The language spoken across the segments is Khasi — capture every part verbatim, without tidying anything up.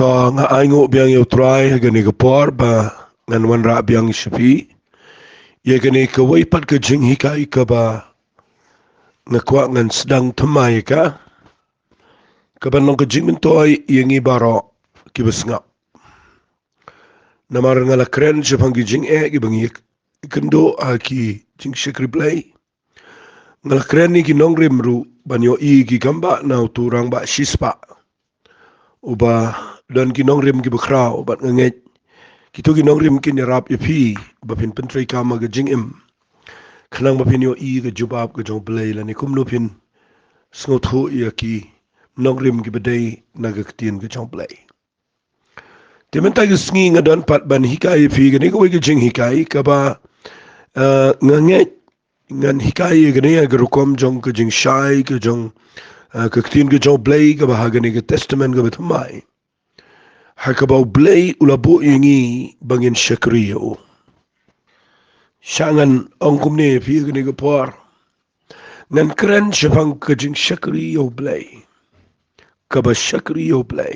Ah, nga ai nguh biang ïa u Trai ha kane ka por ba ngan wanrah biang sha phi ïa kane kawei pat ka jinghikai kaba nga kwah ngan sdang thymmai ïa ka, kaban long ka jingmyntoi ïa ngi baroh kiba sngap. Namar nga la kren shaphang ki jingeh kiba ngi ïakynduh ha ki jingshakri Blei. Nga la kren ïa ki nongrim ruh ban ïohi ki kam ba na utu u rangbah shispah uba don ki nongrim kiba khraw, bad nga ngeit kito ki nongrim kin ïarap ïa phi ba phin pyntreikam ha ka jingim, khnang ba phin ïohi ka jubab ka jong U Blei lane kumno phin sngewthuh ïa ki nongrim kiba dei na ka ktien ka jong U Blei. Te mynta ka sngi nga don pat ban hikai ïa phi kane kawei ka jinghikai kaba, eh, nga ngeit ngan hikai ïa kane ha ka rukom jong ka jingshai ka jong, eh, ka ktien ka jong U Blei kaba ha kane ka Testament kaba thymmai, ha kaba U Blei u la buh ïa ngi ba ngin shakri ïa u. Sha ngan ong kumne ïa phi ha kane ka por, ngan kren shaphang ka jingshakri ïa U Blei, kaba shakri ïa U Blei.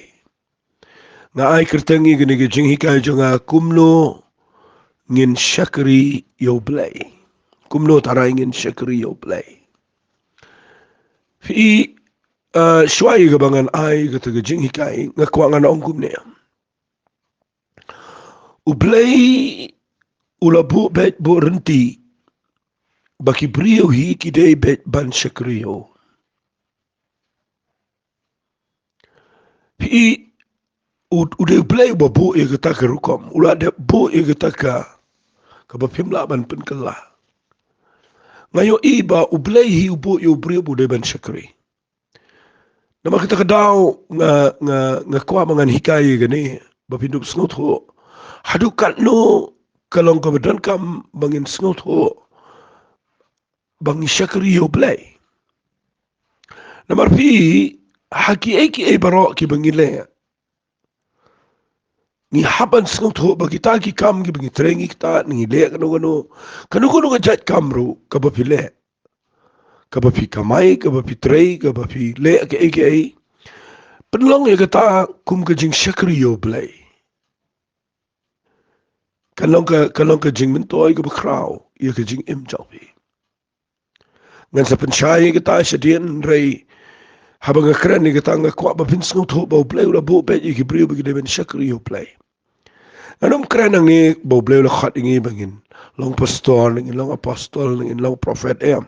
Nga ai kyrteng ïa kane ka jinghikai jong nga, kumno ngin shakri ïa U Blei. Kumno tharai ngin shakri ïa U Blei. Phi, eh, shuwa ïa kaba ngan ai kata ka jinghikai, nga kwah ngan ong kumne. U Blei u la buh beit buh rynti ba ki briew hi ki dei beit ban shakri ïa u. Phi, u, u dei U Blei uba buh ïa kata ka rukom, u la dep buh ïa kata ka, kaba phim lah ban pynkylla. Nga ïohi ba U Blei hi u buh ïa u briew ba u dei ban shakri. Namar kata ka daw nga, nga, nga kwah ba ngan hikai ïa kane ba phin dup sngewthuh haduh katno ka long kaba donkam ba ngin sngewthuh ba ngi shakri ïa U Blei. Namar phi, ha kiei kiei baroh kiba ngi leh, ngi hap ban sngewthuh ba kita ki kam kiba ngi trei ngi ktah, ngi leh kano kano, kano kano ka jait kam ruh kaba phi leh, kaba phi kamai, kaba phi trei, kaba phi leh kiei kiei, pynlong ïa kata kum ka jingshakri ïa U Blei. Kan long ka, kan long ka jingmyntoi kaba khraw ïa ka jingim jong phi. Ngan sa pynshai ïa kata shadien, hynrei haba nga kren ïa kata nga kwah ba phin sngewthuh ba U Blei u la buh beit ïa ki briew ba ki dei ban shakri ïa U Blei. Ngan ym kren hangne ba U Blei u la khot ïa ngi ba ngin long pastor, ngin long apostol, ngin long prophet, em.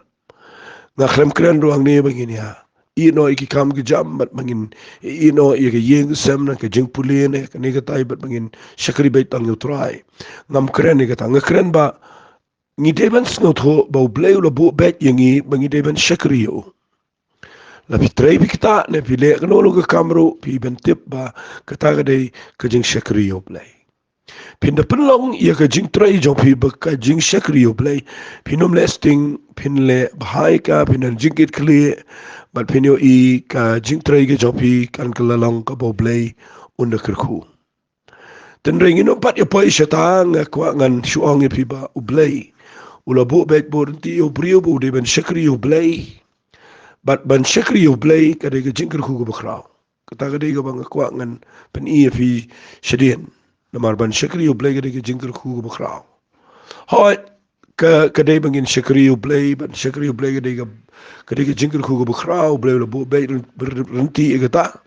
Nga khlem kren ruh hangne ba ngin ïa ïehnoh ïa ki kam ki jam bad ba ngin ïehnoh ïa ka ïing ka sem, na ka jingpule, na kane katai, bad ba ngin shakri beit tang ïa U Trai. Ngam kren ïa kata. Nga kren ba ngi dei ban sngewthuh ba U Blei u la buh beit ïa ngi ba ngi dei ban shakri ïa u. La phi trei phi ktah ne phi leh kano kano ka kam ruh, phi ban tip ba kata ka dei ka jingshakri ïa U Blei. Phin da pynlong ïa ka jingtrei jong phi ba ka jingshakri ïa U Blei. Phin ym leh sting, phin leh bha ïa ka, phin don jingkitkhlieh, bad phin ïohi ka jingtrei ka jong phi kan kylla long kaba U Blei un da kyrkhu. Hynrei ngin ym pat ïa poi shata, nga kwah ngan shu ong ïa phi ba U Blei u la buh beit buh rynti ïa u briew ba u dei ban shakri ïa U Blei. Bad ban shakri ïa U Blei ka dei ka jingkyrkhu kaba khraw. Kata ka dei kaba nga kwah ngan pyni ïa phi shadien. Namar ban shakri ïa U Blei ka dei ka jingkyrkhu kaba khraw. Hooid, ka, ka dei ba ngin shakri ïa U Blei, ban shakri ïa U Blei ka dei ka, ka dei ka jingkyrkhu kaba khraw, U Blei u la buh beit ryn-, ryn-, rynti ïa kata.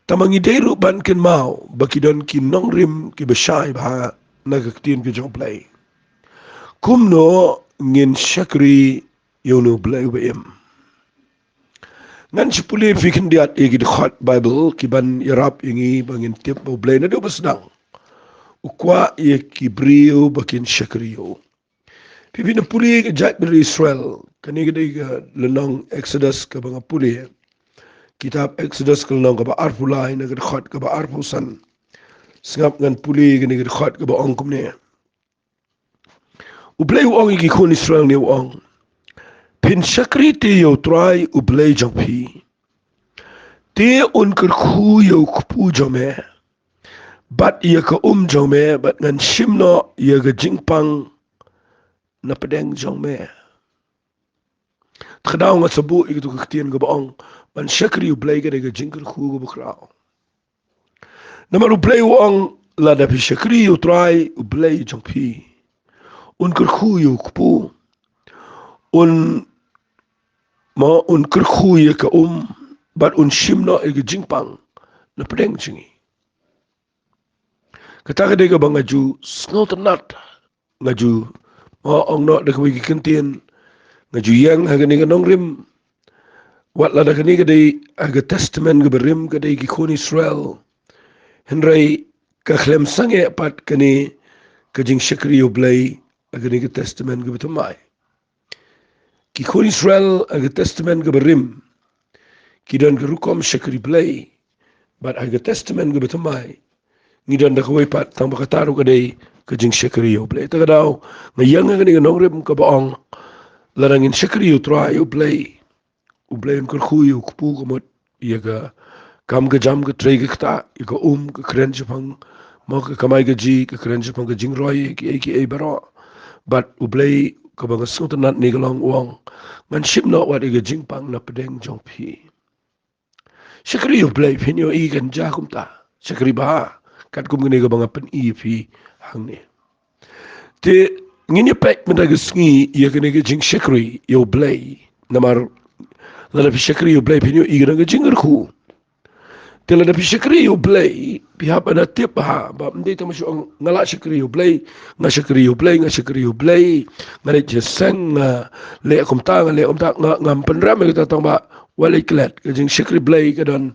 Tangba ngi dei ruh ban kynmaw ba ki don ki nongrim kiba shai bha na ka ktien ka jong U Blei. Kumno ngin shakri ïa une U Blei uba im? Ngan shu pule ïa phi khyndiat ïa ki dkhot Baibl kiban ïarap ïa ngi ba ngin tip ba U Blei naduh ba sdang u kwah ïa ki briew ba kin shakri ïa u. Phi, phin da pule ka jaitbynriew Israel, kane ka dei ka lynnong Exodus kaba nga pule. Kitab Exodus ka lynnong kaba arphew lai, na ka dkhot kaba arphew san. Sngap ngan pule kane ka dkhot kaba ong kumne. U Blei u ong ïa ki khun Israel ne u ong, phin shakri te ïa U Trai U Blei jong phi, te un kyrkhu ïa u kpu jong me bad ïa ka um jong me, bad ngan shim noh ïa ka jingpang na pdeng jong me. Te ka daw nga sa buh ïa katu ka ktien kaba ong ban shakri ïa U Blei ka dei ka jingkyrkhu kaba khraw. Namar U Blei u ong, lada phi shakri ïa U Trai U Blei jong phi, un kyrkhu ïa u kpu, un, mo, un kyrkhu ïa ka um, bad un shim noh ïa ka jingpang na pdeng jong ngi. Kata ka dei kaba nga ju sngewtynnat, nga ju, mo, ong noh da kawei ka kyntien, nga ju ïeng ha kane ka nongrim. Wat lada kane ka dei ha ka Testament kaba rim, ka dei ki khun Israel, hynrei ka khlem sangeh pat kane ka jingshakri ïa U Blei ha kane ka Testament kaba thymmai. Ki khun Israel ha ka Testament kaba rim ki don ka rukom shakri Blei, bad ha ka Testament kaba thymmai ngi don da kawei pat, tang ba kata ruh ka dei ka jingshakri ïa U Blei. Ta ka daw nga ïeng ha kane ka nongrim kaba ong, lada ngin shakri ïa U Trai U Blei, U Blei un kyrkhu ïa u kpu, ka mut ïa ka kam ka jam, ka trei ka ktah, ïa ka um, ka kren shaphang, mo, ka kamai kajih, ka kren shaphang ka jingroi, kiei kiei baroh. Bad U Blei, kaba nga sngewtynnat ne ka long, u ong, ngan shim noh wat ïa ka jingpang na pdeng jong phi. Shakri ïa U Blei, phin ïohi kan jia kumta. Shakri bha, katkum kane kaba nga pyni ïa phi hangne. Te ngin ïa peit mynta ka sngi ïa kane ka jingshakri ïa U Blei. Namar lada phi shakri ïa U Blei, phin ïohi ka don ka jingkyrkhu. Te lada phi shakri ïa U Blei, phi hap ban da tip bha, ba ym dei tang ba shu ong, nga la shakri ïa U Blei, nga shakri ïa U Blei, nga shakri ïa U Blei, nga leit sha seng, nga leh kumta, nga leh kumta, nga, ngam pynrem ïa kata, tang ba wat leit klet. Ka jingshakri Blei ka don,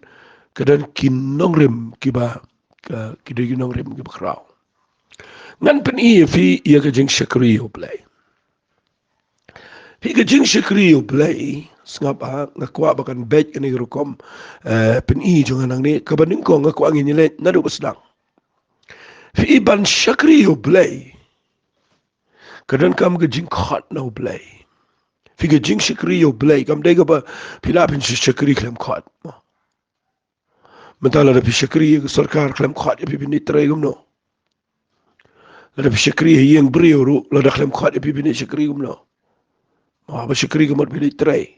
ka don ki nongrim kiba, ka, ki dei ki nongrim kiba khraw. Ngan pyni ïa phi ïa ka jingshakri ïa U Blei. Phi, ka jingshakri ïa U Blei, sngap ha, nga kwah ba kan beit kane ka rukom, eh, pyni jong nga nangne, kaba nyngkong nga kwah ngin ïa leit naduh ba sdang. Phi, ban shakri ïa U Blei, ka donkam ka jingkhot na U Blei. Phi, ka jingshakri ïa U Blei kam dei kaba phi lah phin shakri khlem khot. Mynta lada phi shakri ïa ka sorkar khlem khot ïa phi, phin leit trei kumno? Lada phi shakri ha ïing briew ruh, lada khlem khot ïa phi, phin leit shakri kumno? Mo, ba shakri ka mut phi leit trei.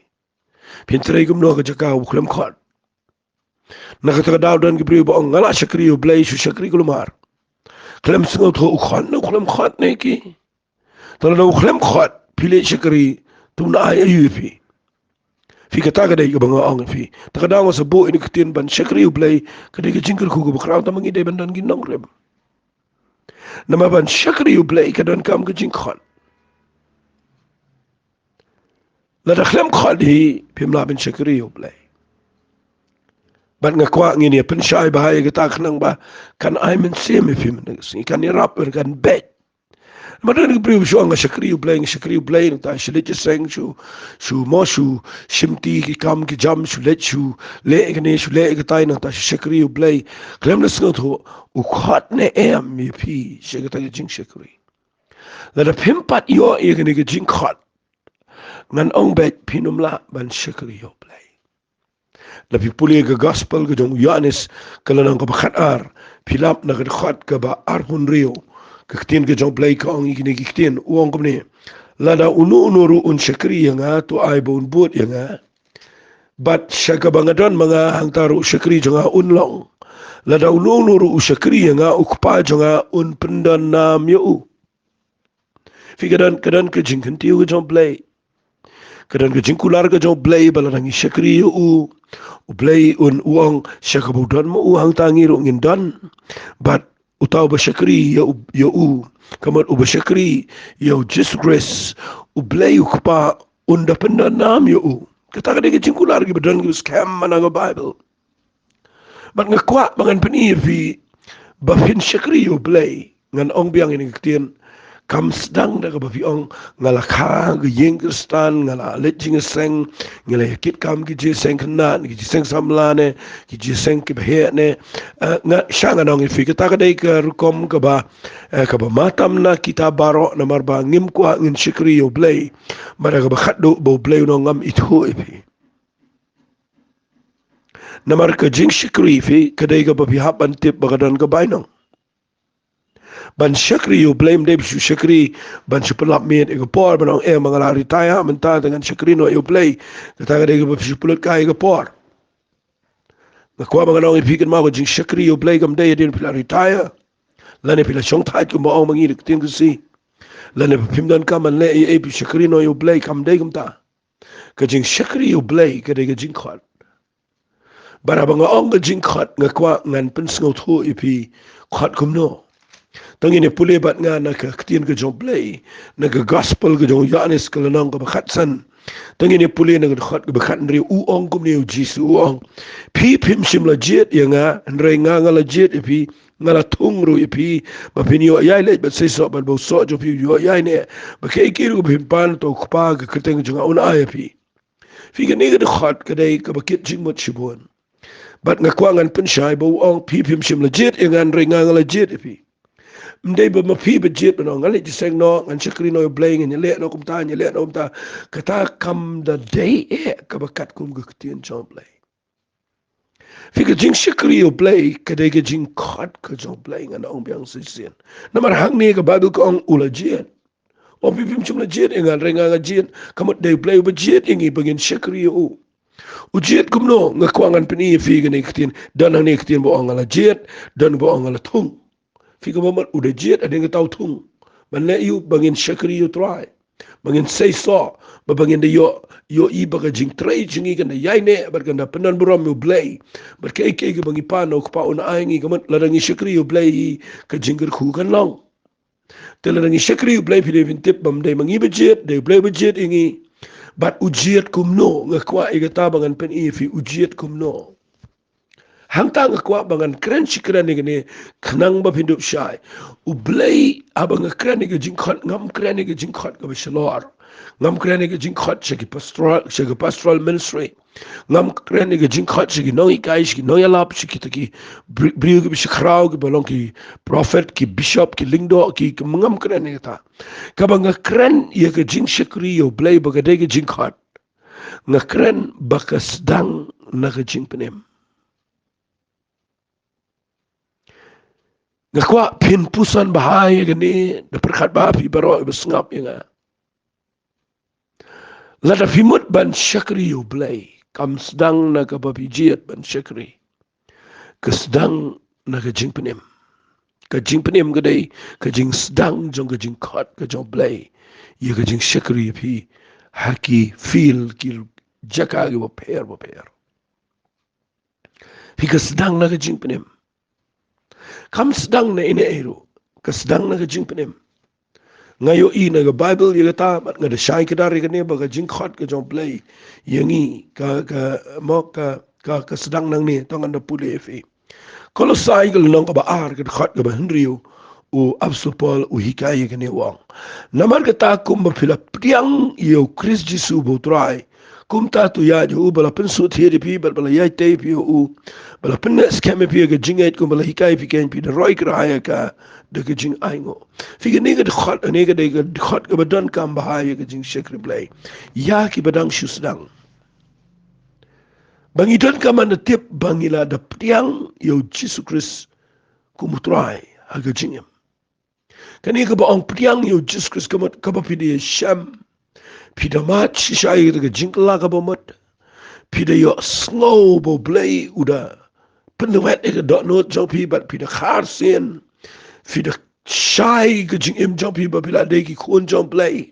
Phin trei kumno ha ka jaka u khlem khot? Na kata ka daw don ki briew ba ong, nga la shakri ïa U Blei, shu shakri kulmar. Khlem sngewthuh u khot ne u khlem khot ne ki. Te lada u khlem khot, phi leit shakri, te un ai aïu ïa phi? Phi, kata ka dei kaba nga ong ïa phi. Ta ka daw nga sa buh ïa kane ka ktien ban shakri ïa U Blei, ka dei ka jingkyrkhu kaba khraw, tang ba ngi dei ban don ki nongrim. Namar ban shakri ïa U Blei ka donkam ka jingkhot. Lada khlem khot hi, phim lah ban shakri ïa U Blei. Bad nga kwah ngin ïa pynshai bha ïa kata, khnang ba kan ai mynsiem ïa phi mynta ka sngi, kan ïarap, kan beit. Namar don ki briew shu ong, nga shakri ïa U Blei, nga shakri ïa U Blei, nangta shu leit sha seng, shu, shu mo, shu shimti ki kam ki jam, shu leit, shu leh kane, shu leh katai, nangta shu shakri ïa U Blei. Khlem da sngewthuh u khot ne em ïa phi sha kata ka jingshakri. Lada phim pat ïoh ïa kane ka jingkhot, ngan ong beit phin ym lah ban shakri ïa U Blei. Lada phi pule ka gospel ka jong u Ïoannis, ka lynnong kaba khatar, phi lap na ka dkhot kaba arphew hynriew, ka ktien ka jong U Blei ka ong ïa kine ki ktien, u ong kumne: Lada uno uno ruh un shakri ïa nga, to ai ba un bud ïa nga. Bad sha kaba nga don ma nga, hangta ruh u shakri jong nga un long. Lada uno uno ruh u shakri ïa nga, u Kpa jong nga un pyndon nam ïa u. Phi, ka don, ka don ka jingkyntiew ka jong U Blei. Ka don ka jingkular ka jong U Blei ba lada ngi shakri ïa u, U Blei un, u ong, sha kaba u don ma u, hangta ngi ruh ngin don. Bad uta uba shakri ïa u, ïa u, ka mut uba shakri ïa U Jisu Khrist, U Blei u Kpa un da pyndon nam ïa u. Kata ka dei ka jingkular kiba don kiba skhem man ha ka Baibl. Bad nga kwah ba ngan pyni ïa phi ba phin shakri ïa U Blei. Ngan ong biang ïa kane ka ktien, kam sdang da kaba phi ong, nga la kha ha ka ïing Khristan, nga la leit jingïaseng, nga la ïa kit kam ki jingïaseng khynnah, ki jingïaseng samla ne, ki jingïaseng kiba heh ne. Eh, nga, sha ngan ong ïa phi, kata ka dei ka rukom kaba, eh, kaba matam na kita baroh, namar ba ngim kwah ngin shakri ïa U Blei. Bad da kaba khatduh ba U Blei un ong, ngam ithuh ïa phi. Namar ka jingshakri, phi, ka dei kaba phi hap ban tip ba ka don ka bainong. Ban shakri ïa U Blei ym dei ba shu shakri ban shu pynlap miet ïa ka por, ban ong, eh, ma nga la retire mynta te ngan shakri noh ïa U Blei. Kata ka dei kaba phi shu pynlut kai ïa ka por. Nga kwah ba ngan ong ïa phi kynmaw, ka jingshakri ïa U Blei kam dei hadien phi la retire, lane phi la shong thait kumba ong ma ngi da ka ktien Khasi, lane ba phim donkam ban leh ei ei, phi shakri noh ïa U Blei, kam dei kumta. Ka jingshakri ïa U Blei ka dei ka jingkhot. Bad haba nga ong ka jingkhot, nga kwah ngan pynsngewthuh ïa phi, khot kumno. To ngin ïa pule bad nga na ka ktien ka jong U Blei, na ka gospel ka jong u Ïoannis ka lynnong kaba khatsan. To ngin ïa pule na ka dkhot kaba khathynriew, u ong kumne u Jisu, u ong: Phi phim shym la jied ïa nga, hynrei nga, nga la jied ïa phi, nga la thung ruh ïa phi, ba phin ïoh ïaid leit bad seisoh, bad ba u soh jong phi un ïoh ïaineh, ba kaei kaei ruh ba phin pan, to u Kpa ha ka kyrteng jong nga un ai ïa phi. Phi, kane ka dkhot ka dei kaba kit jingmut shibun. Bad nga kwah ngan pynshai ba u ong: Phi phim shym la jied ïa nga, hynrei nga, nga la jied ïa phi. Ym dei ba ma phi ba jied ban ong, ngan leit jingïaseng noh, ngan shakri noh ïa U Blei, ngan ïaleh noh kumta, ngan ïaleh noh kumta. Kata kam da dei eh kaba katkum ka ktien jong U Blei. Phi, ka jingshakri ïa U Blei ka dei ka jingkhot ka jong U Blei, ngan ong biang shisien. Namar hangne ka Baibl ka ong u la jied. Ong: Phi phim shym la jied ïa nga, hynrei nga, nga jied. Ka mut dei U Blei uba jied ïa ngi ba ngin shakri ïa u. U jied kumno? Nga kwah ngan pyni ïa phi kane ka ktien. Don hangne ka ktien ba ong nga la jied, don ba ong nga la thung. Phi, kaba mut u da jied hadien kata u thung ban leh ïa u, ba ngin shakri ïa U Trai, ba ngin seisoh, ba, ba ngin da ïoh, ïohi ba ka jingtrei jong ngi kan da ïaineh bad kan da pyndonburom ïa U Blei. Bad kaei kaei kaba ngi pan, u Kpa un ai ngi. Ka mut lada ngi shakri ïa U Blei, ka jingkyrkhu kan long. Te lada ngi shakri ïa U Blei, phi dei phin tip ba ym dei ma ngi ba jied, dei U Blei ba jied ïa ngi. Bad u jied kumno? Nga kwah ïa kata ba ngan pyni ïa phi, u jied kumno. Hangta nga kwah ba ngan kren shi kren ïa kane khnang ba phin dup shai. U Blei, haba nga kren ïa ka jingkhot, ngam kren ïa ka jingkhot kaba shalor. Ngam kren ïa ka jingkhot sha ki pastoral, sha ki pastoral ministry. Ngam kren ïa ka jingkhot sha ki nonghikai, sha ki nongïalap, sha kita ki bri-, briew kiba shah khraw, kiba long ki prophet, ki bishop, ki lyngdoh, ki, ki, ngam kren ïa kata. Kaba nga kren ïa ka jingshakri ïa U Blei ba ka dei ka jingkhot. Nga kren ba ka sdang na ka jingpynim. Nga kwah phin puson bha ïa kane, da pyrkhat bha phi baroh ba sngap ïa nga. Lada phi mut ban shakri ïa U Blei, kam sdang na kaba phi jied ban shakri. Ka sdang na ka jingpynim. Ka jingpynim ka dei ka jingsdang jong ka jingkhot ka jong U Blei ïa ka jingshakri ïa phi ha ki field, ki jaka kiba pher bapher. Phi, ka sdang na ka jingpynim. Kam sdang na ine ei ruh. Ka sdang na ka jingpynim. Nga ïohi na ka Baibl ïa kata, bad nga da shai kdar ïa kane ba ka jingkhot ka jong U Blei ïa ngi ka, ka, mo, ka, ka, ka sdang nangne. To ngan da pule ïa phi. Kolosai ka lynnong kaba ar, ka dkhot kaba hynriew, u Apostol Paul u hikai ïa kane, u ong: Namar kata, kumba phi la pdiang ïa U Khrist Jisu ba U Trai, kumta to ïaid ha u, ba la pynsngewthuh ïa phi bad ba la ïaid tei ïa phi ha u, ba la pynneh skhem ïa phi ïa ka jingngeit, kumba la hikai ïa phi kein, phi da roi kyrhai ïa ka da ka jingainguh. Phi, kane ka dkhot, kane ka dei ka dkhot kaba donkam bha ïa ka jingshakri Blei ïa kiba dang shu sdang. Ba ngi donkam ban da tip ba ngi la da pdiang ïa U Jisu Khrist kum U Trai ha ka jingim. Kane kaba ong pdiang ïa U Jisu Khrist ka mut kaba phi da ïashem, phi da mad shisha ïa ka jingkylla kaba mut, phi da ïohsngew ba U Blei u da pynwit ïa ka dohnud jong phi bad phi da kha arsien, phi da shai ka jingim jong phi ba phi la dei ki khun jong U Blei.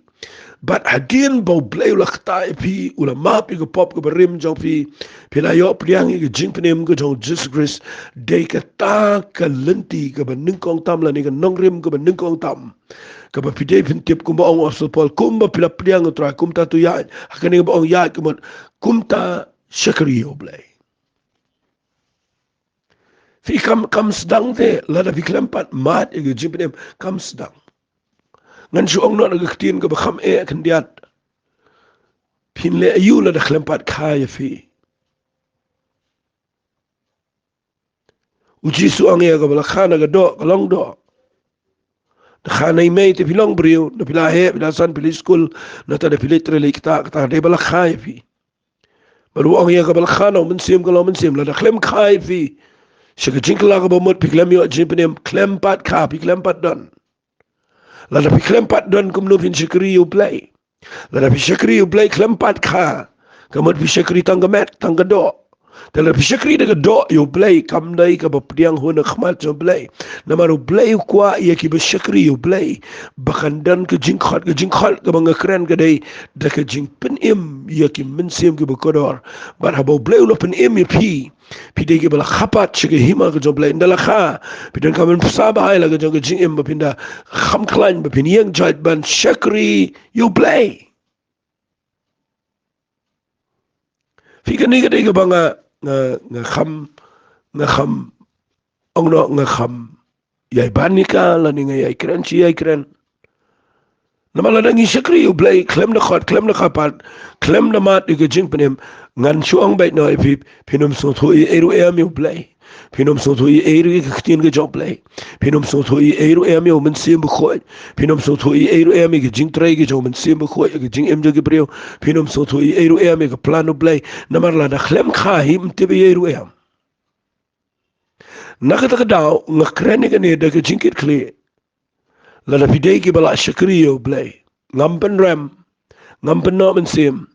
Bad hadien ba U Blei u la ktah ïa phi, u la map ïa ka pop kaba rim jong phi, phi la ïoh pdiang ïa ka jingpynim ka jong U Jisu Khrist. Dei kata ka lynti kaba nyngkong tam lane ka nongrim kaba nyngkong tam kaba phi dei phin tip, kumba ong u Apostol Paul, kumba phi la pdiang ïa U Trai, kumta to ïaid. Ha kane kaba ong ïaid ka mut kumta shakri ïa U Blei. Phi, kam, kam sdang te lada phi khlem pat mad ïa ka jingpynim, kam sdang. Ngan shu ong noh na ka ktien kaba kham eh khyndiat. Phin leh aïu lada khlem pat kha ïa phi? U Jisu ong ïa kaba la kha na ka doh, ka long doh. Da kha na i mei te phi long briew, da phi la heh, phi la san, phi leit skul, nangta da phi leit trei leit ktah, kata dei ba la kha ïa phi. Bad u ong ïa kaba la kha na u mynsiem, ka long mynsiem. Lada khlem kha ïa phi sha ka jingkylla kaba mut, phi khlem ïoh jingpynim, khlem pat kha, phi khlem pat don. Lada phi khlem pat don, kumno phin shakri ïa U Blei? Lada phi shakri ïa U Blei khlem pat kha, ka mut phi shakri tang ka met, tang ka doh. Te lada phi shakri da ka doh ïa U Blei, kam dei kaba pdiang hun ha khmat jong U Blei. Namar U Blei u kwah ïa kiba shakri ïa U Blei ba kan don ka jingkhot, ka jingkhot kaba nga kren ka dei da ka jingpynim ïa ki mynsiem kiba kordor. Bad haba U Blei u la pynim ïa phi, phi dei kiba la kha pat sha ka hima ka jong U Blei. Ynda la kha, phi donkam ban bsa bha ïa la ka jong ka jingim ba phin da kham khlaiñ, ba phin ïeng jait ban shakri ïa U Blei. Phi, kane ka dei kaba nga, nga, nga kham, nga kham ong noh, nga kham ïai ban ïa ka lane nga ïai kren shi ïai kren. Namar lada ngi shakri ïa U Blei khlem da khot, khlem da kha pat, khlem da mad ïa ka jingpynim, ngan shu ong beit noh ïa phi, phin ym sngewthuh ei ei ruh em ïa U Blei. Phin ym sngewthuh ei ei ruh ïa ka ktien ka jong U Blei. Phin ym sngewthuh ei ei ruh em ïa U Mynsiem Bakhuid. Phin ym sngewthuh ei ei ruh em ïa ka jingtrei ka jong U Mynsiem Bakhuid ïa ka jingim jong ki briew. Phin ym sngewthuh ei ei ruh em ïa ka plan U Blei. Namar lada khlem kha hi, ym tip ei ei ruh em. Na kata ka daw nga kren ïa kane da ka jingkitkhlieh. Lada phi dei kiba la shakri ïa U Blei, ngam pynrem, ngam pynnoh mynsiem.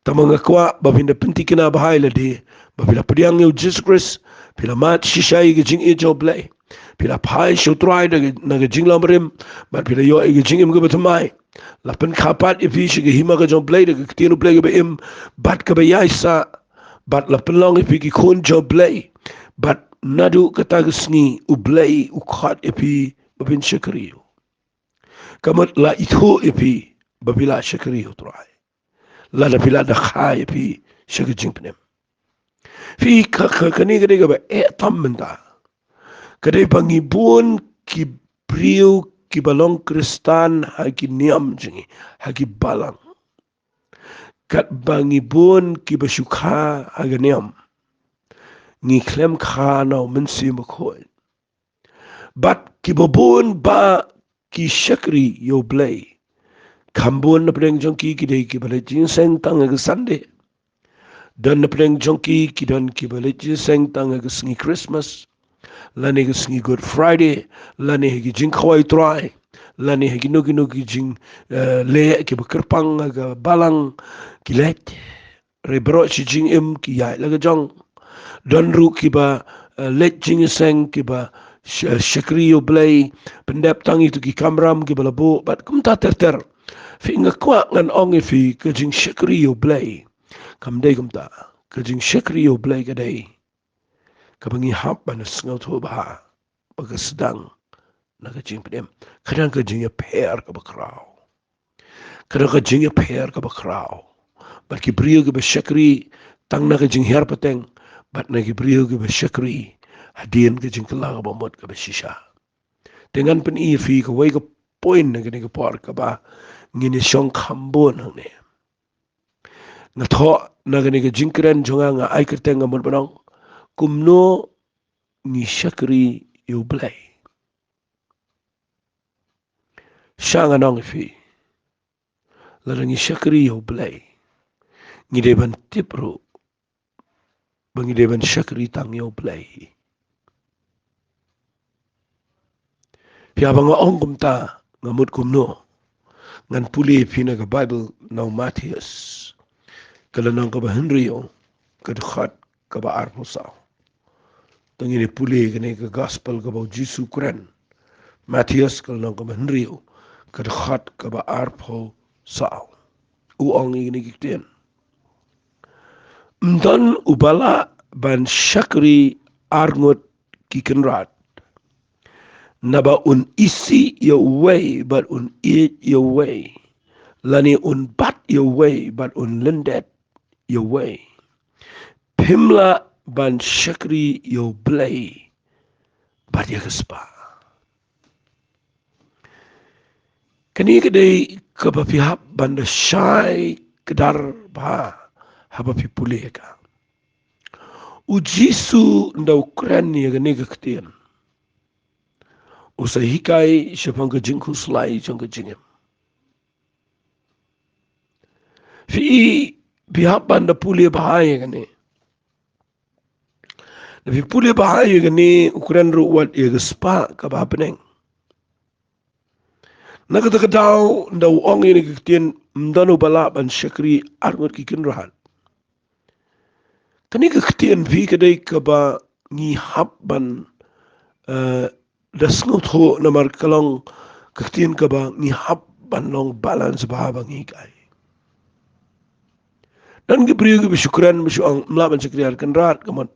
Tangba nga kwah ba phin da pynthikna bha ïa lade, ba phi la pdiang ïa U Jisu Khrist, phi la mad shisha ïa ka jingïeit jong U Blei, phi la phai sha U Trai da ka, na ka jinglong barim, bad phi la ïoh ïa ka jingim kaba thymmai. La pynkha pat ïa phi sha ka hima ka jong U Blei da ka ktien U Blei kaba im bad kaba ïaisah, bad la pynlong ïa phi ki khun jong U Blei. Bad naduh kata ka sngi U Blei u khot ïa phi ba phin shakri ïa u. Ka mut la ithuh ïa phi ba phi la shakri ïa U Trai, lada phi la da kha ïa phi sha ka jingpynim. Phi, ka, ka, kane ka dei kaba eh tam mynta. Ka dei ba ngi bun ki briew kiba long Khristan ha ki niam jong ngi, ha ki balang. Katba ngi bun kiba shu kha ha ka niam, ngi khlem kha na U Mynsiem Bakhuid. Bad kiba bun ba ki shakri ïa U Blei, kham bun na pdeng jong ki ki dei kiba leit jingïaseng tang ha ka Sunday. Don na pdeng jong ki ki don kiba leit jingïaseng tang ha ka sngi Christmas, lane ka sngi Good Friday, lane ha ki jingkhawai U Trai, lane ha kino kino ki jing, eh, leh kiba kyrpang ha ka balang, ki leit. Hynrei baroh shi jingim ki ïaid la ka jong. Don ruh kiba, eh, leit jingïaseng, kiba sh-, eh, shakri ïa U Blei, pyndep tang ïa kito ki kamram kiba la buh, bad kumta ter ter. Phi, nga kwah ngan ong ïa phi, ka jingshakri ïa U Blei kam dei kumta. Ka jingshakri ïa U Blei ka dei kaba ngi hap ban sngewthuh bha ba ka sdang na ka jingpynim. Ka don ka jingïapher kaba khraw. Ka don ka jingïapher kaba khraw bad ki briew kiba shakri tang na ka jinghiar pateng, bad na ki briew kiba shakri hadien ka jingkylla kaba mut kaba shisha. Te ngan pyni ïa phi kawei ka point na kane ka por kaba ngin ïashong kham bun hangne. Nga thoh na kane ka jingkren jong nga, nga ai kyrteng, nga mut ban ong, kumno ngi shakri ïa U Blei. Sha ngan ong ïa phi, lada ngi shakri ïa U Blei, ngi dei ban tip ruh ba ngi dei ban shakri tang ïa U Blei. Phi, haba nga ong kumta, nga mut kumno? Ngan pule ïa phi na ka Baibl, na u Mathaios, ka lynnong kaba hynriew, ka dkhot kaba arphew saw. To ngin ïa pule ïa kane ka gospel kaba u Jisu u kren. Mathaios ka lynnong kaba hynriew, ka dkhot kaba arphew saw. U ong ïa kine ki ktien: Ym don uba lah ban shakri ar ngut ki kynrad. Naba un isih ïa uwei bad un ïeit ïa uwei, lane un bat ïa uwei bad un lyndet ïa uwei. Phim lah ban shakri ïa U Blei bad ïa ka spah. Kane ka dei kaba phi hap ban da shai kdar bha haba phi pule ïa ka. U Jisu ynda u kren ïa kane ka ktien, u sa hikai shaphang ka jingkhuslai jong ka jingim. Phi, phi hap ban da pule bha ïa kane. Da phi pule bha ïa kane, u kren ruh wat ïa ka spah kaba hapdeng. Na kata ka daw, ynda u ong ïa kane ka ktien, ym don uba lah ban shakri ar ngut ki kynrad, Kane ka ktien phi ka dei kaba ngi hap ban, eh, da sngewthuh namar ka long ka ktien kaba ngi hap ban long balance bha ba ngi kai. Don ki briew kiba shu kren ba shu ong ym lah ban shakri ar Kynrad, ka mut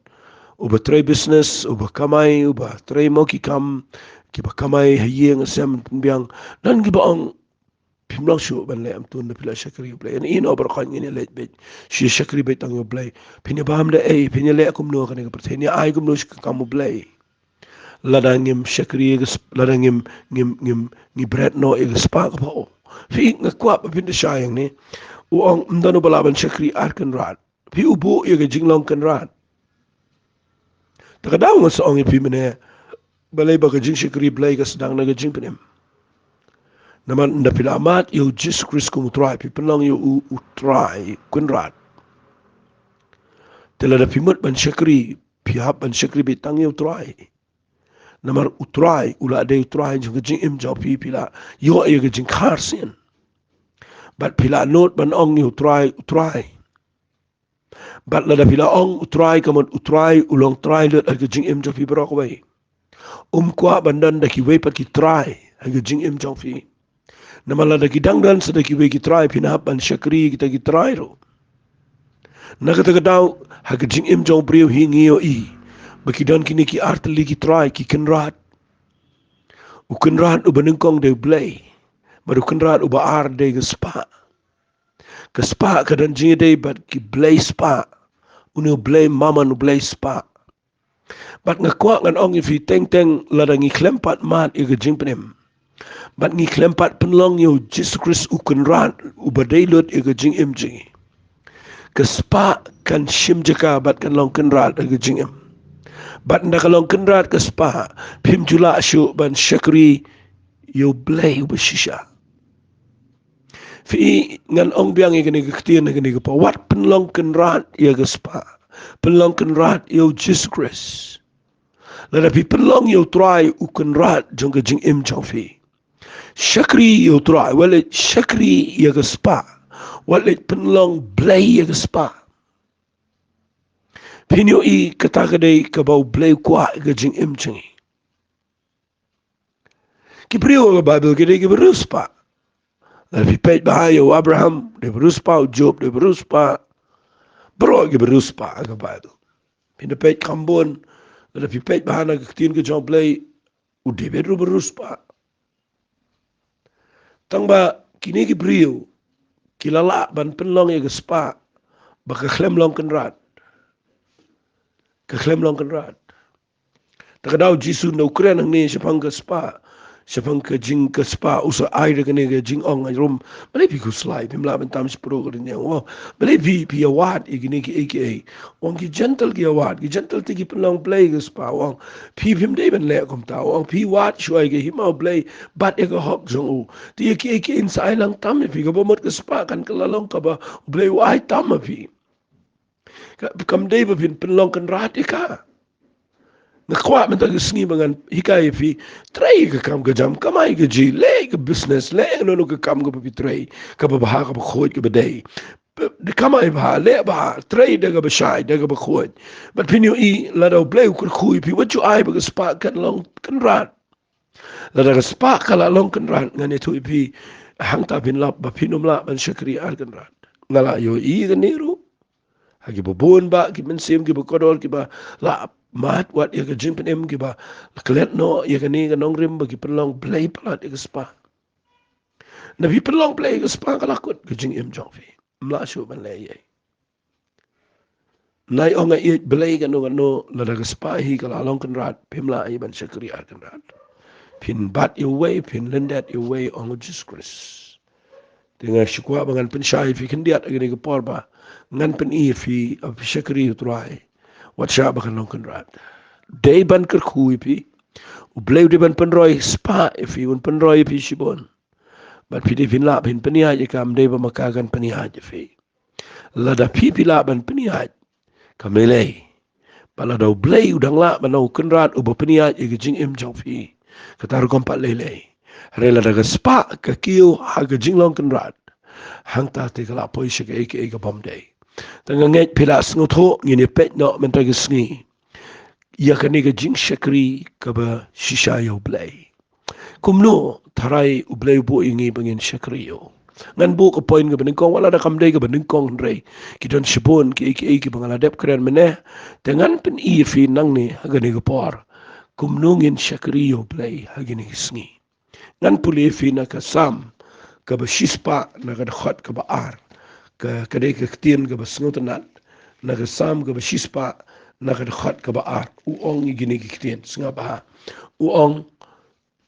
uba trei business, uba kamai, uba trei mo ki kam, kiba kamai ha ïing ha sem pynbiang. Don kiba ong phim long shuh ban leh, ym tun da phi la shakri ïa U Blei. Ïa ino baroh ngin ïa leit beit, shu shakri beit tang ïa U Blei. Phin ïa bam da ei, phin ïa leh kumno kane ka pyrthei, ïa ai kumno sha ka kam U Blei. Lada ngim shakri ïa ka sp-, lada ngim, ngim, ngim, ngi bret noh ïa ka spah kaba o. Phi, nga kwah ba phin da shai ïa ngi. U ong ym don uba lah ban shakri ar Kynrad. Phi u buh ïa ka jinglong Kynrad. Ta ka daw nga sa ong ïa phi mynne, balei ba ka jingshakri Blei ka sdang na ka jingpynim. Namar ynda phi la mad ïa U Jisu Khrist kum U Trai, phi pynlong ïa u, U Trai Kynrad. Te lada phi mut ban shakri, phi hap ban shakri beit tang ïa U Trai. Namar U Trai u la dei U Trai jong ka jingim jong phi, phi la ïoh ïa ka jingkhar sien. Bad phi la nud ban ong ïa U Trai, U Trai. Bad lada phi la ong U Trai, ka mut U Trai u long Trai lut ha ka jingim jong phi baroh kawei. Um kwah ban don da kiwei pat ki trai ha ka jingim jong phi. Namar lada ki dang don sa da kiwei ki trai, phin hap ban shakri kita ki trai ruh. Na kata ka daw, ha ka jingim jong u briew hi ngi ïohi ba ki don kine ki ar tylli ki trai, ki kynrad. U kynrad uba nyngkong dei U Blei, bad u kynrad uba ar dei ka spah. Ka spah ka don jingïadei bad ki blei spah. Une u blei mammon, u blei spah. Bad nga kwah ngan ong ïa phi teng teng, lada ngi khlem pat mad ïa ka jingpynim, bad ngi khlem pat pynlong ïa U Jisu Khrist u Kynrad uba dei lut ïa ka jingim jong ngi, ka spah kan shim jaka bad kan long kynrad ïa ka jingim. Bad ynda ka long kynrad ka spah, phim ju lah shuh ban shakri ïa U Blei uba shisha. Phi, ngan ong biang ïa kane ka ktien ha kane ka por, wat pynlong kynrad ïa ka spah. Pynlong kynrad ïa U Jisu Khrist. Lada phi pynlong ïa U Trai u Kynrad jong ka jingim jong phi, shakri ïa U Trai, wat leit shakri ïa ka spah. Wat leit pynlong blei ïa ka spah. Phin ïohi kata ka dei kaba U Blei u kwah ïa ka jingim jong ngi. Ki briew ha ka Baibl ki dei kiba riewspah. Lada phi peit bha ïa u Abraham, dei ba riewspah, u Job, dei ba riewspah. Baroh kiba riewspah ha ka Baibl. Phin da peit kham bun, lada phi peit bha na ka ktien ka jong U Blei, u David ruh ba riewspah. Tang ba kine ki briew ki la lah ban pynlong ïa ka spah, ba ka khlem long kynrad. Ka khlem long kynrad. Ta ka daw Jisu ynda u kren hangne shaphang ka spah, shaphang ka jing ka spah, u sa ai da kane ka jingong ha rum. Balei phi khuslai, phim lah ban tam shiphew ka rynïeng? U ong, balei phi, phi ïa wad ïa kine kiei kiei? U ong, ki Jentil ki ïa wad, ki Jentil te ki pynlong blei ïa ka spah. U ong, phi phim dei ban leh kumta. U ong, phi wad shuwa ïa ka hima U Blei bad ïa ka hok jong u. Te ïa kiei kiei yn sa ai lang tam ïa phi, kaba mut ka spah kan kylla long kaba U Blei u ai tam ha phi. Ka, kam dei ba phin pynlong kynrad ïa ka. Nga kwah mynta ka sngi ba ngan hikai ïa phi, trei ka kam ka jam, kamai ka ji, leh ka business, leh kano kano ka kam kaba phi trei, kaba bha, kaba khuid, kaba dei. P-, kamai bha, leh bha, trei da kaba shai, da kaba khuid. Bad phin ïohi lada U Blei u kyrkhu ïa phi, wat ju ai ba ka spah kan long kynrad. Lada ka spah ka la long kynrad, ngan ïathuh ïa phi, hangta phin lap ba phin ym lah ban shakri ar kynrad. Nga la ïohi kane ruh ha kiba bun bah ki mynsiem, kiba kordor, kiba la mad wat ïa ka jingpynim, kiba la klet noh ïa kane ka nongrim ba ki pynlong blei palat ïa ka spah. Ynda phi pynlong blei ïa ka spah, ka la kut ka jingim jong phi. Ym lah shuh ban leh ei ei. Nai ong nga ïeit blei kano kano, lada ka spah hi ka la long kynrad, phim lah ei ban shakri ar kynrad. Phin bat ïa uwei, phin lyndet ïa uwei, ong u Jisu Khrist. Te nga shu kwah ba ngan pynshai ïa phi khyndiat ha kane ka por ba ngan pyni ïa phi, haba phi shakri ïa U Trai, wat shah ba kan long kynrad. Dei ban kyrkhu ïa phi. U Blei u dei ban pynroi spah ïa phi, un pynroi ïa phi shibun. Bad phi dei phin lah phin pynïaid ïa ka, ym dei ba ma ka kan pynïaid ïa phi. Lada phi phi lah ban pynïaid, kam lei lei. Bad lada U Blei u dang lah ban long u Kynrad uba pynïaid ïa ka jingim jong phi, kata ruh kam pat lei lei. Hynrei lada ka spah ka kiew ha ka jinglong kynrad, hangta te ka la poi sha kaei kaei ka bym dei. Te nga ngeit phi la sngewthuh, ngin ïa peit noh mynta ka sngi ïa kane ka jingshakri kaba shisha ïa U Blei. Kumno tharai U Blei u buh ïa ngi ba ngin shakri ïa u? Ngan buh ka point kaba nyngkong, wat la da kam dei kaba nyngkong hynrei ki don shibun kiei kiei kiba nga la dep kren mynne. Te ngan pyni ïa phi nangne ha kane ka por kumno ngin shakri ïa U Blei ha kine ki sngi. Ngan pule ïa phi na ka Salm kaba shispah na ka dkhot kaba ar. Ka, ka dei ka ktien kaba sngewtynnat. Na ka Salm kaba shispah na ka dkhot kaba ar, u ong ïa kine ki ktien, sngap bha. U ong,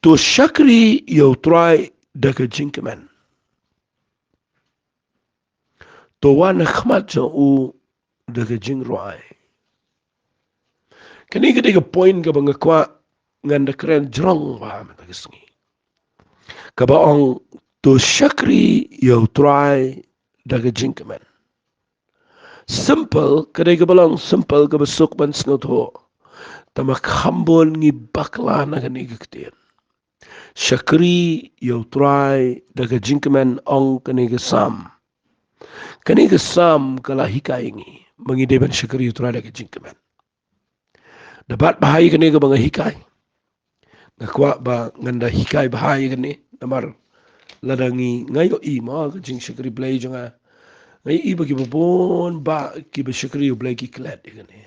"To shakri ïa U Trai da ka jingkmen. To wan ha khmat jong u da ka jingrwai." Kane ka dei ka point kaba nga kwah ngan da kren jrong bha mynta ka sngi, kaba ong, "To shakri ïa U Trai da ka jingkmen." Simple, ka dei kaba long simple, kaba suk ban sngewthuh. Tangba kham bun ngi bakla na kane ka ktien. Shakri ïa U Trai da ka jingkmen, ong kane ka Salm. Kane ka Salm ka la hikai ngi ba ngi dei ban shakri ïa U Trai da ka jingkmen. Da bat bha ïa kane kaba nga hikai, nga kwah ba ngan da hikai bha ïa kane, namar lada ngi, nga ïohi ma ka jingshakri Blei jong nga, nga ïohi ba kiba bun ba kiba shakri ïa U Blei ki klet ïa kane,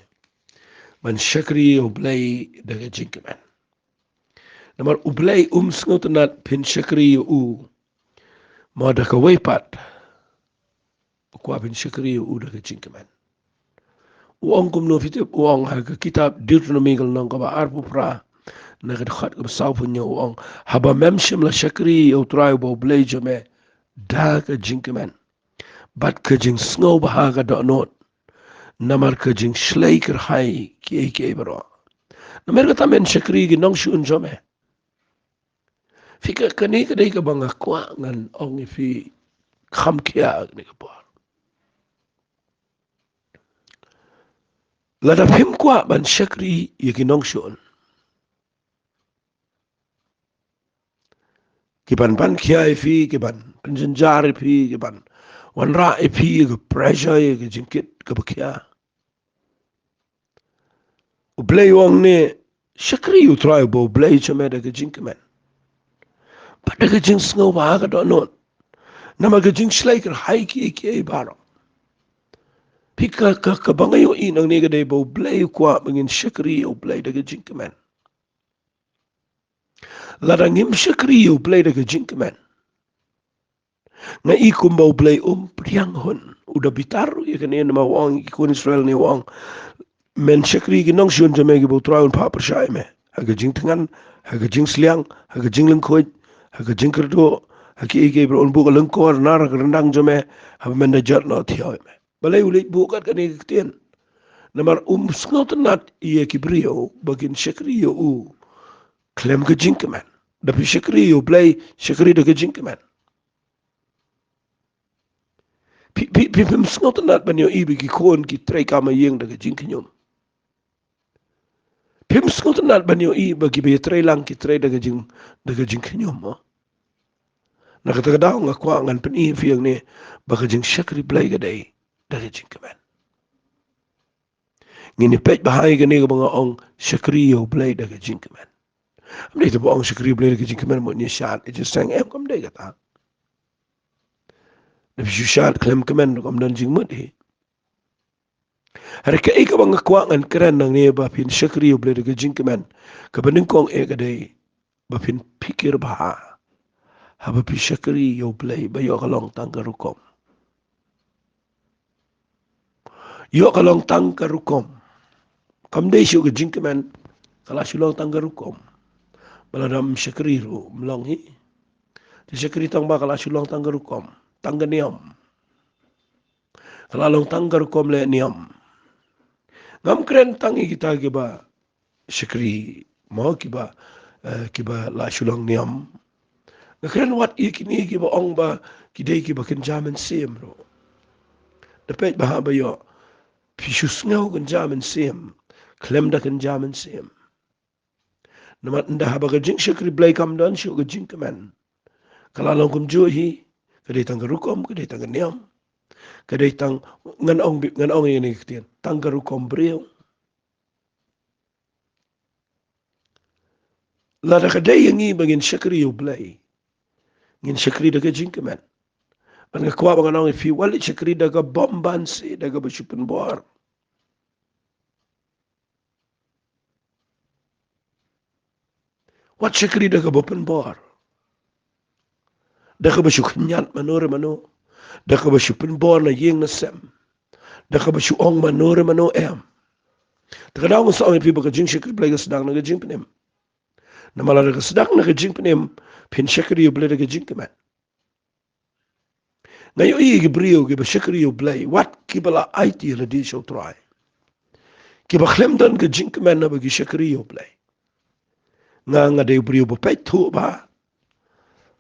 ban shakri ïa U Blei da ka jingkmen. Namar U Blei um sngewtynnat phin shakri ïa u ma da kawei pat, u kwah phin shakri ïa u da ka jingkmen. U ong kumno phi tip? U ong ha ka kitab Deuteronomy ka lynnong kaba arphew phra, na ka dkhot kaba sawphew hynñiew, u ong, "Haba mem shym la shakri ïa U Trai uba U Blei jong me da ka jingkmen bad ka jingsngewbha ka dohnud, namar ka jingshlei kyrhai kiei kiei baroh." Namar kata men shakri ki nongshun jong me. Phi, ka, kane ka dei kaba nga kwah ngan ong ïa phi kham khia kane ka por. Lada phim kwah ban shakri ïa ki nongshun, ki ban pan khia ïa phi, ki ban pynjynjar ïa phi, ki ban wanrah ïa phi, ïa ka pressure, ïa ka jingkit kaba khia, U Blei u ong ne, shakri ïa U Trai uba U Blei jong me da ka jingkmen bad da ka jingsngewbha ka dohnud, namar ka jingshlei kyrhai kiei kiei baroh. Phi, ka, ka, kaba nga ïohi nangne ka dei ba U Blei u kwah ba ngin shakri ïa U Blei da ka jingkmen. Lada ngim shakri ïa U Blei da ka jingkmen, nga i kumba U Blei um pdiang hun. U da bitar ruh ïa kane, namar u ong ïa ki khun Israel ne, u ong, men shakri ïa ki nongshun jong me kiba U Trai un phah pyrshah ïa me ha ka jingthngan, ha ka jingsliang, ha ka jinglyngkhuid, ha ka jingkyrduh, ha kiei kiei baroh, un buh ka lyngkor na ka ryndang jong me, haba men da jot noh thiaw ïa me. Balei U leit buh kat kane ka ktien? Namar um sngewtynnat ïa ki briew ba kin shakri ïa u khlem ka jingkmen. Da phi shakri ïa U Blei, shakri da ka jingkmen. Phi, phi, phi, phim sngewtynnat ban ïohi ba ki khun ki trei kam ha ïing da ka jingkhñium. Phim sngewtynnat ban ïohi ba kiba ïatrei lang ki trei da ka jing, da ka jingkhñium, mo. Na kata ka daw nga kwah ngan pyni ïa phi hangne ba ka jingshakri Blei ka dei da ka jingkmen. Ngin ïa peit bha ïa kane kaba nga ong shakri ïa U Blei da ka jingkmen. Ym dei tang ba ong shakri ïa U Blei da ka jingkmen mut ngi shad, ïa jingshang, em, kam dei kata. Da phi shu shad khlem kmen ruh kam don jingmut hi. Hynrei kaei kaba nga kwah ngan kren nangne ba phin shakri ïa U Blei da ka jingkmen, kaba nyngkong eh ka dei ba phin phikir bha haba phi shakri ïa U Blei ba ïoh ka long tang ka rukom. Ïoh ka long tang ka rukom. Kam dei shuh ka jingkmen, ka la shu long tang ka rukom. Ba lada ym shakri ruh ym long hi. Te shakri tang ba ka la shu long tang ka rukom, tang ka niam. Ka la long tang ka rukom leh niam. Ngam kren tang ïa kita kiba shakri, mo, kiba, eh, kiba la shu long niam. Nga kren wat ïa kine kiba ong ba ki dei kiba kynja mynsiem ruh. Da peit bha ba ïoh phi shu sngew kynja mynsiem khlem da kynja mynsiem. Namar ynda haba ka jingshakri Blei kam don shuh ka jingkmen, ka la long kumjuh hi, ka dei tang ka rukom, ka dei tang ka niam. Ka dei tang, ngan ong, ngan ong ïa kane ka ktien, tang ka rukom briew. Lada ka dei ïa ngi ba ngin shakri ïa U Blei, ngin shakri da ka jingkmen. Bad nga kwah ba ngan ong ïa phi, wat leit shakri da ka bymman shuh, da kaba shu pynbor. Wat shakri da kaba pynbor, da kaba shu khñiat mano re mano, da kaba shu pynbor na ïing na sem, da kaba shu ong mano re mano em. Te ka daw nga sa ong ïa phi ba ka jingshakri Blei ka sdang na ka jingpynim. Namar lada ka sdang na ka jingpynim, phin shakri ïa U Blei da ka jingkmen. Nga ïohi ki briew kiba shakri ïa U Blei, wat kiba la aiti lade sha U Trai, kiba khlem don ka jingkmen haba ki shakri ïa U Blei. Nga, nga dei u briew ba peit thuh bha.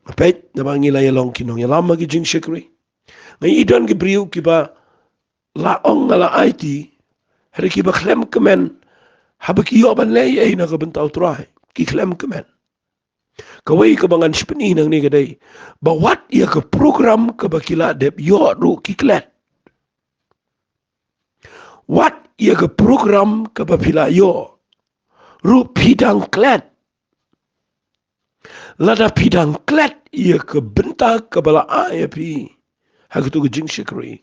Nga peit naba ngi la ïalong ki nongïalam ha ki jingshakri. Nga ïohi don ki briew kiba la ong nga la aiti, hynrei kiba khlem kmen haba ki ïoh ban leh ei ei na ka bynta U Trai. Ki khlem kmen. Kawei kaba ngan sa pyni nangne ka dei ba wat ïa ka program kaba ki la dep ïoh ruh ki klet. Wat ïa ka program kaba phi la ïoh ruh phi dang klet. Lada phi dang klet ïa ka bynta kaba la ai ïa phi ha katei ka jingshakri,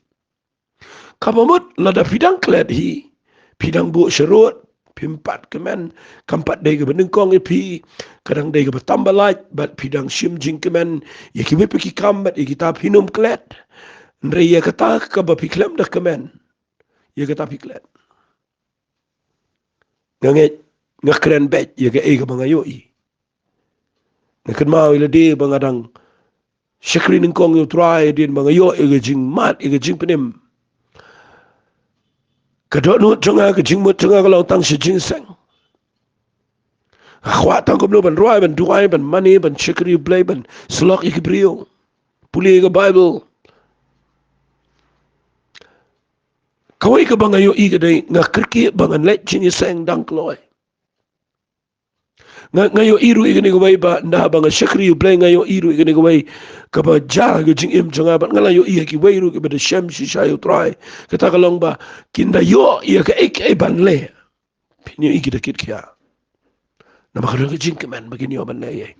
kaba mut lada phi dang klet hi, phi dang buh sharud, phim pat kmen, kam pat dei kaba nyngkong ïa phi, ka dang dei kaba tam ba lait, bad phi dang shim jingkmen ïa kiwei pat ki kam, bad ïa kita phin ym klet. Hynrei ïa kata kaba phi khlem da kmen, ïa kata phi klet. Nga ngeit, nga kren beit ïa kaei kaba nga ïohi. Nga kynmaw ïa lade ba nga dang shakri nyngkong ïa U Trai, hadien ba nga ïoh ïa ka jingmad, ïa ka jingpynim, ka dohnud jong nga, ka jingmut jong nga ka long tang sha jingïaseng. Nga kwah tang kumno ban rwai, ban duwai, ban mane, ban shakri U Blei, ban syllok ïa ki briew, pule ïa ka Baibl. Kawei kaba nga ïohi ka dei, nga kyrkieh ba ngan leit jingïaseng dang kloi. Nga, nga ïohi ruh ïa kane kawei ba, ynda ba nga shakri U Blei, nga ïohi ruh ïa kane kawei kaba jia ha ka jingim jong nga, bad nga la ïohi ïa kiwei ruh kiba da shem shisha ïa U Trai. Kata ka long ba kin da ïoh ïa kaei kaei ban leh. Phin ïohi ki da kit khia. Namar ka don ka jingkmen ba kin ïoh ban leh ei ei.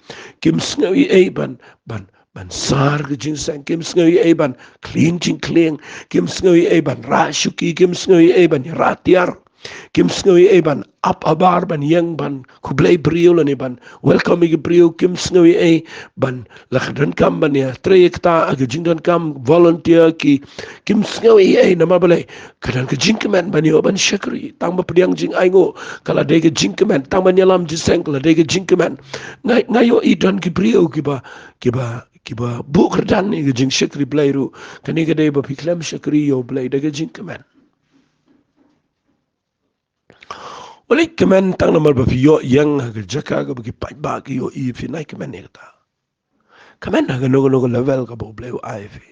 Kim sngew ei ei ban, ban, ban sar ka jingïaseng. Kim sngew ei ei ban clean jingkhlieh. Kim sngew ei ei ban rah shuki. Kim sngew ei ei ban ïarah tiar. Kim sngew ei ei ban ap habar, ban ïeng, ban khublei briew lane ban welcome ïa ki briew. Kim sngew ei ei ban, la ka donkam ban ïatrei ïa kata, ha ka jingdonkam volunteer ki. Kim sngew ei ei, namar balei? Ka don ka jingkmen ban ïoh ban shakri. Tang ba pdiang jingainguh ka la dei ka jingkmen. Tang ban ïalam jingïaseng ka la dei ka jingkmen. Nga, nga ïohi don ki briew kiba, kiba, kiba buh kyrdan ïa ka jingshakri Blei ruh. Kane ka dei ba phi khlem shakri ïa U Blei da ka jingkmen. Wat leit kmen tang namar ba phi ïoh ïeng ha ka jaka kaba ki paidbah ki ïohi ïa phi, wat leit kmen ïa kata. Kmen ha kano kano ka level kaba U Blei u ai ïa phi.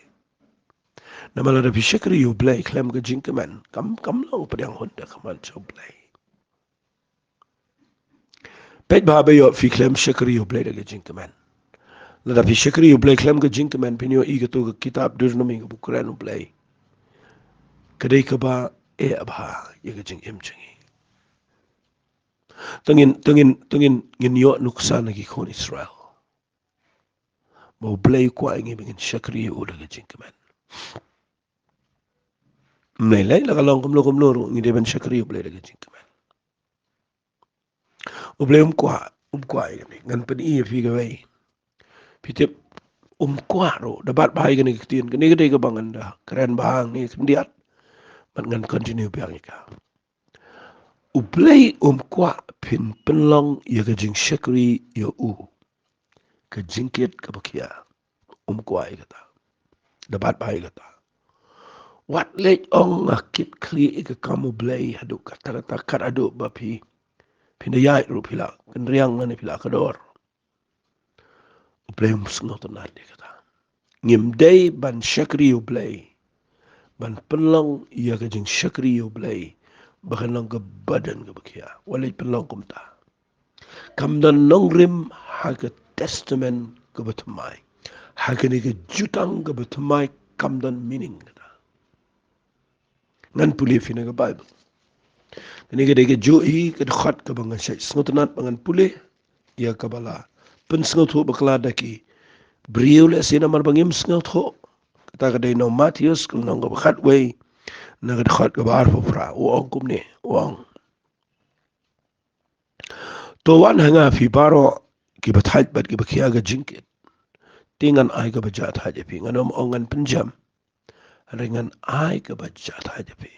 Namar lada phi shakri ïa U Blei khlem ka jingkmen, kam, kam long pdiang hynda ka mon sha U Blei. Peit bha ba ïoh phi khlem shakri ïa U Blei da ka jingkmen. Lada phi shakri ïa U Blei khlem ka jingkmen, phin ïohi katei ka kitab Deuteronomi kaba kren U Blei, ka dei kaba eh bha ïa ka jingim jong ngi. Te ngin, te ngin, te ngin, ngin ïoh nuksa na ki khun Israel ba U Blei u kwah ïa ngi ba ngin shakri ïa u da ka jingkmen. Ym lei lei la ka long kumno kumno ruh, ngi dei ban shakri ïa U Blei da ka jingkmen. U Blei um kwah, um kwah ïa kane. Ngan pyni ïa phi kawei. Phi tip, um kwah ruh, da bat bha ïa kane ka ktien, kane ka dei kaba ngan da kren bha hangne khyndiat. Bad ngan continue biang ïa ka. U Blei um kwah phin pynlong ïa ka jingshakri ïa u, ka jingkit kaba khia. Um kwah ïa kata. Da bat bha ïa kata. Wat leit ong nga kit khlieh ïa ka kam U Blei haduh katta katta, kat haduh ba phi, phin da ïaid ruh phi la kynriang lane phi la kdor. U Blei um sngewtynnad ïa kata. Ngim dei ban shakri ïa U Blei, ban pynlong ïa ka jingshakri ïa U Blei ba kan long ka burden kaba khia. Wat leit pynlong kumta. Kam don nongrim ha ka Testament kaba thymmai. Ha kane ka Jutang kaba thymmai kam don meaning kata. Ngan pule ïa phi na ka Baibl. Kane ka dei ka juh hi ka dkhot kaba ngan shait sngewtynnad ba ngan pule ïa kaba la pynsngewthuh bakla da ki briew lehse namar ba ngim sngewthuh. Kata ka dei na u Mathaios ka lynnong kaba khatwei, na ka dkhot kaba arphew phra, u ong kumne, u ong: To wan ha nga phi baroh kiba thait bad kiba khia ka jingkit, te ngan ai kaba jahthait ïa phi. Ngan ym ong ngan pynjem, hynrei ngan ai kaba jahthait ïa phi.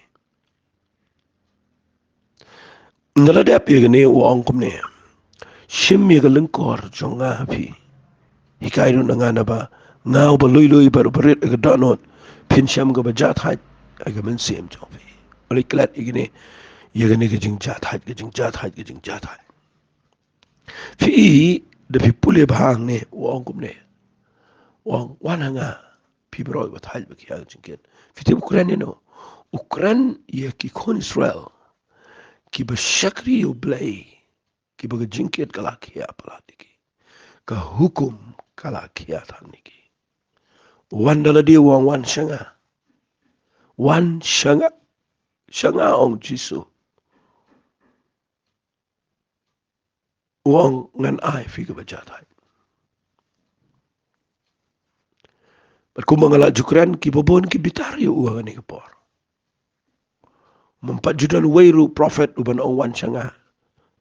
Nga la dep ïa kane, u ong kumne: Shim ïa ka lyngkor jong nga ha phi. Hikai ruh na nga, naba nga uba lui lui bad uba rit ha ka dohnud, phin shem kaba jahthait ha ka mynsiem jong phi. Ong lei klet ïa kane, ïa kane ka jingjahthait, ka jingjahthait, ka jingjahthait. Phi i, da phi pule bha hangne, u ong kumne. U ong, wan ha nga phi baroh ba thait ba khia ka jingkit. Phi tip u kren ïano? U kren ïa ki khun Israel kiba shakri ïa u Blei, kiba ka jingkit ka la khia palat ïa ki, ka hukum ka la khia than ïa ki. Wan da lade, u ong, wan sha nga. Wan sha nga, sha nga, ong Jisu. U ong, ngan ai phi kaba jahthait. Bad kumba nga la ju kren, kiba bun ki bitar ïa u ha kane ka por. Ym pat ju don uwei ruh prophet uban ong, wan sha nga.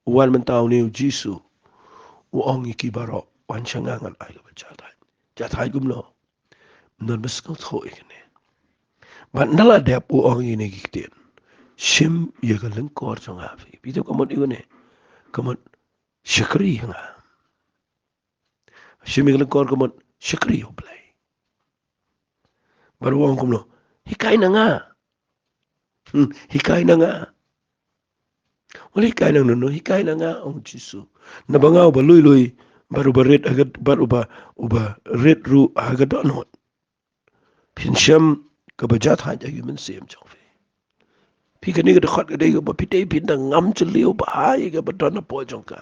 U wan mynta une u Jisu, u ong ïa ki baroh, wan sha nga, ngan ai kaba jahthait. Jahthait kumno? Ym don ba sngewthuh ïa kane. Bad ynda la dep, u ong ïa kine ki ktien: Shim ïa ka lyngkor jong nga ha phi. Phi tip ka mut ïa kane? Ka mut shakri ïa nga. Shim ïa ka lyngkor ka mut shakri ïa u Blei. Bad u ong kumno? Hikai na nga. Hmm, hikai na nga. Ong lei, hikai nangno? Hikai na nga, ong Jisu. Naba nga uba lui lui bad uba rit ha ka, bad uba, uba rit ruh ha ka dohnud, phin shem kaba jahthait ha ka mynsiem jong phi. Phi, kane ka dkhot ka dei kaba phi dei phin da ngam jylliew bha ïa kaba don hapoh jong ka.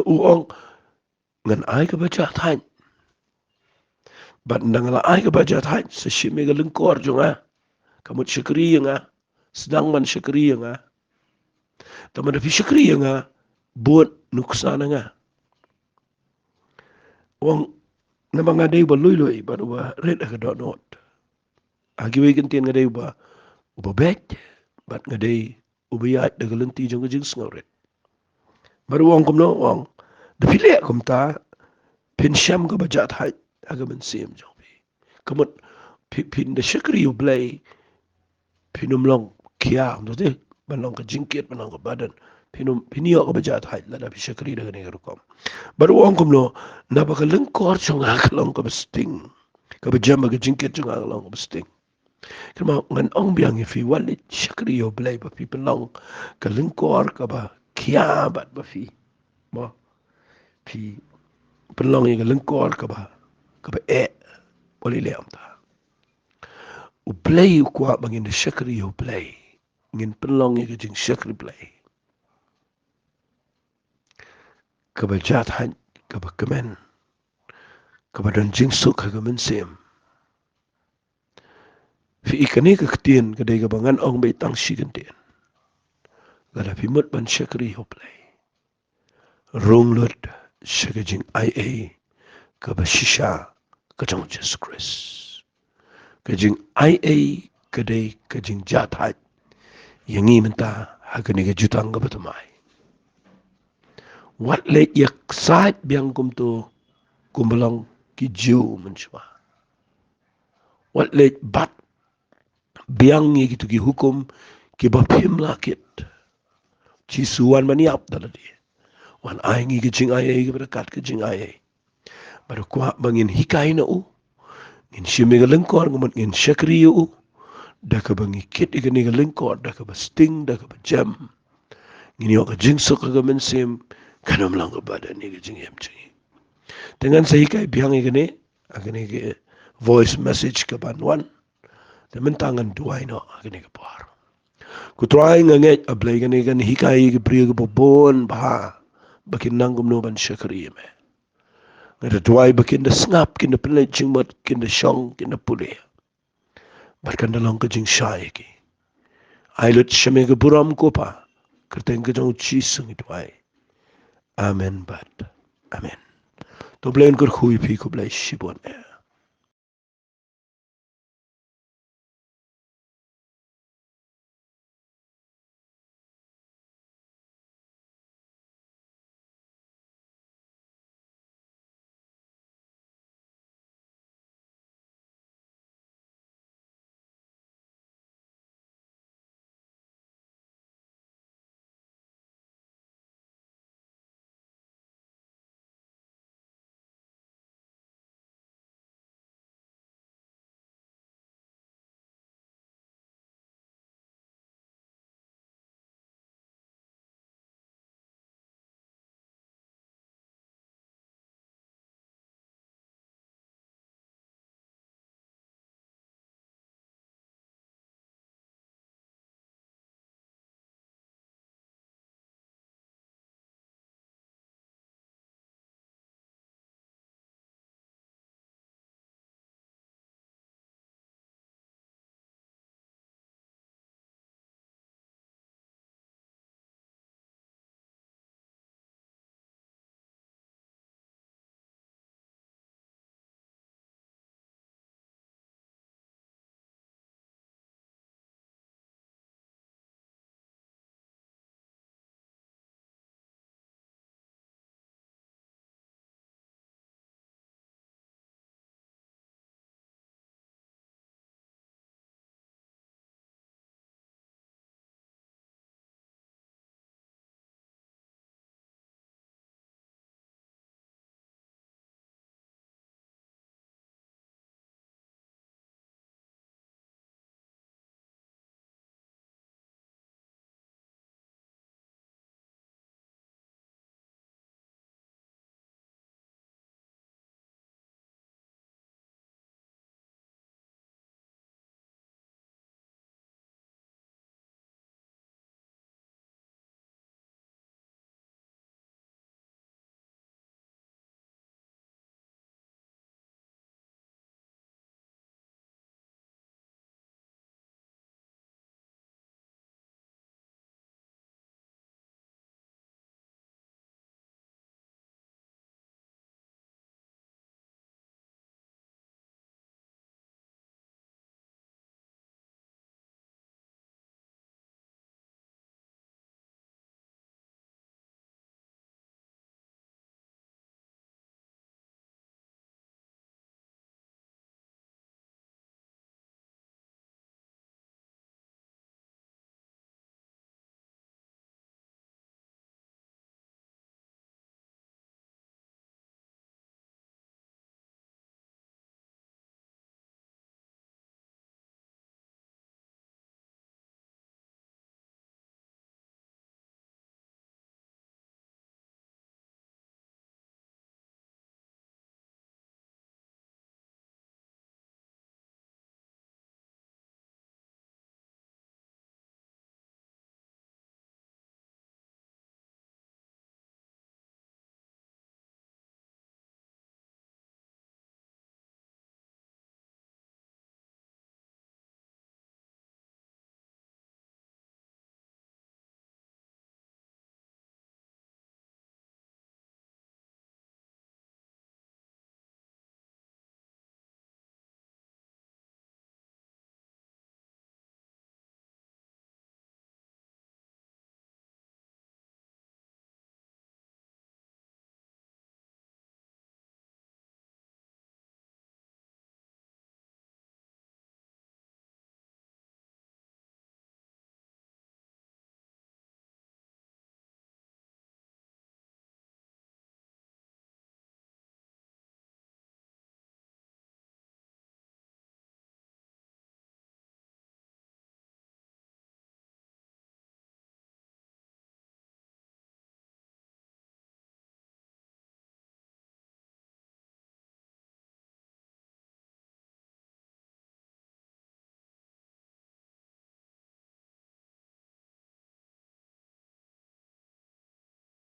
U ong, ngan ai kaba jahthait. Bad ynda nga la ai kaba jahthait, sa shim ïa ka lyngkor jong nga. Ka mut shakri ïa nga. Sdang ban shakri ïa nga. Tangba da phi shakri ïa nga, bud nuksa na nga. U ong, naba nga dei uba lui lui bad uba rit ha ka dohnud. Ha kiwei ki ktien, nga dei uba, uba beit, bad nga dei uba ïaid da ka lynti jong ka jingsngewrit. Bad u ong kumno? U ong, da phi leh kumta, phin shem kaba jahthait ha ka mynsiem jong phi. Ka mut phi, phin da shakri ïa u Blei, phin ym long khia, kumta te, ban long ka jingkit, ban long ka burden. Phin ym, phin ïoh kaba jahthait lada phi shakri da kane ka rukom. Bad u ong kumno? Naba ka lyngkor jong nga ka long kaba sting. Kaba jem ha ka jingkit jong nga ka long kaba sting. Kynmaw, ngan ong biang ïa phi, wat leit shakri ïa u Blei ba phi pynlong ka lyngkor kaba khia bad ba phi, mo, phi pynlong ïa ka lyngkor kaba, kaba eh. Wat leh kumta. U Blei u kwah ba ngin da shakri ïa u Blei. Ngin pynlong ïa ka jingshakri Blei kaba jahthait, kaba kmen, kaba don jingsuk ha ka mynsiem. Phi i, kane ka ktien ka dei kaba ngan ong beit tang shi kyntien. Lada phi mut ban shakri ïa u Blei, rung lut sha ka jingaiei kaba shisha ka jong u Jisu Khrist. Ka jingaiei ka dei ka jingjahthait ïa ngi mynta ha kane ka jutang kaba thymmai. Wat leit ïaksaid biang kumto kumba long ki Jiw mynshuwa. Wat leit bat biang ïa kito ki hukum kiba phim lah kit. Jisu u wan ban ïap da lade. U wan ai ïa ngi ka jingaiei kaba ryngkat ka jingaiei. Bad u kwah ba ngin hikai na u. Ngin shim ïa ka lyngkor, ka mut ngin shakri ïa u. Da kaba ngi kit ïa kane ka lyngkor da kaba sting, da kaba jem, ngin ïoh ka jingsuk ha ka mynsiem, kan ym long kaba da kane ka jingim jong ngi. Te ngan sa hikai biang ïa kane ha kane ka voice message kaban wan. Te mynta ngan duwai noh ha kane ka por. Ko Trai, nga ngeit, A Blei, kane kan hikai ïa ki briew kiba bun bha ba kin nang kumno ban shakri ïa me. Nga da duwai ba kin da sngap, kin da pynleit jingmut, kin da shong, kin da pule. bad kan da long ka jingshai ïa ki. Ai lut sha me ka burom ko Pa, kyrteng ka jong u Jisu ngi duwai. Amen bad amen. To Blei un kyrkhu ïa phi, khublei shibun.